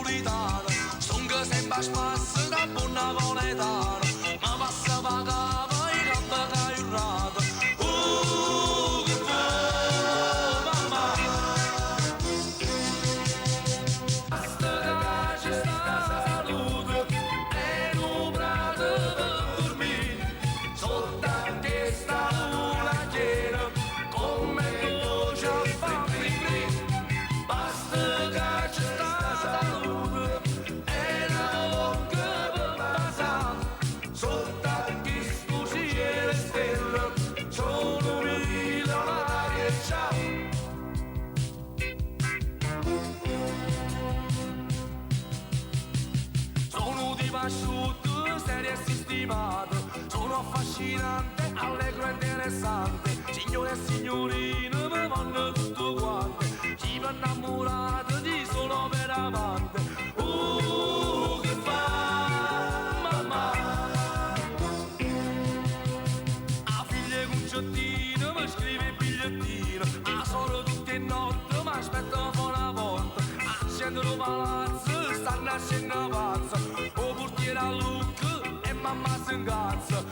Napulitano, stongo sempe a spasso da buon napoletano, ma passa pa capa 'e campa ca jurnata. Uh, che vuò, mammà? Basta ca ce sta salute e nu prato pe durmì. Sotto a chesta luna chiena, comme è doce a fa' bri bri. Basta ca ce sta salute e na vocca pe vasà. Sotto a chistu cielo 'e stelle, so' nu milionario e già. Sono tipo asciutto, serio e sistemato. Sono affascinante, allegro e interessante. Signore e signorine mi vanno tutto quante. Chi per innamorato di sono per amante. Che fa mamma? 'A figlia 'e Cuncettina mi scrive il bigliettino. 'A sora tutte 'e notte mi aspetta fuori 'a porta. 'A gente do palazzo stanno ascenno pazza. 'O portiere allucca e mamma si incazza.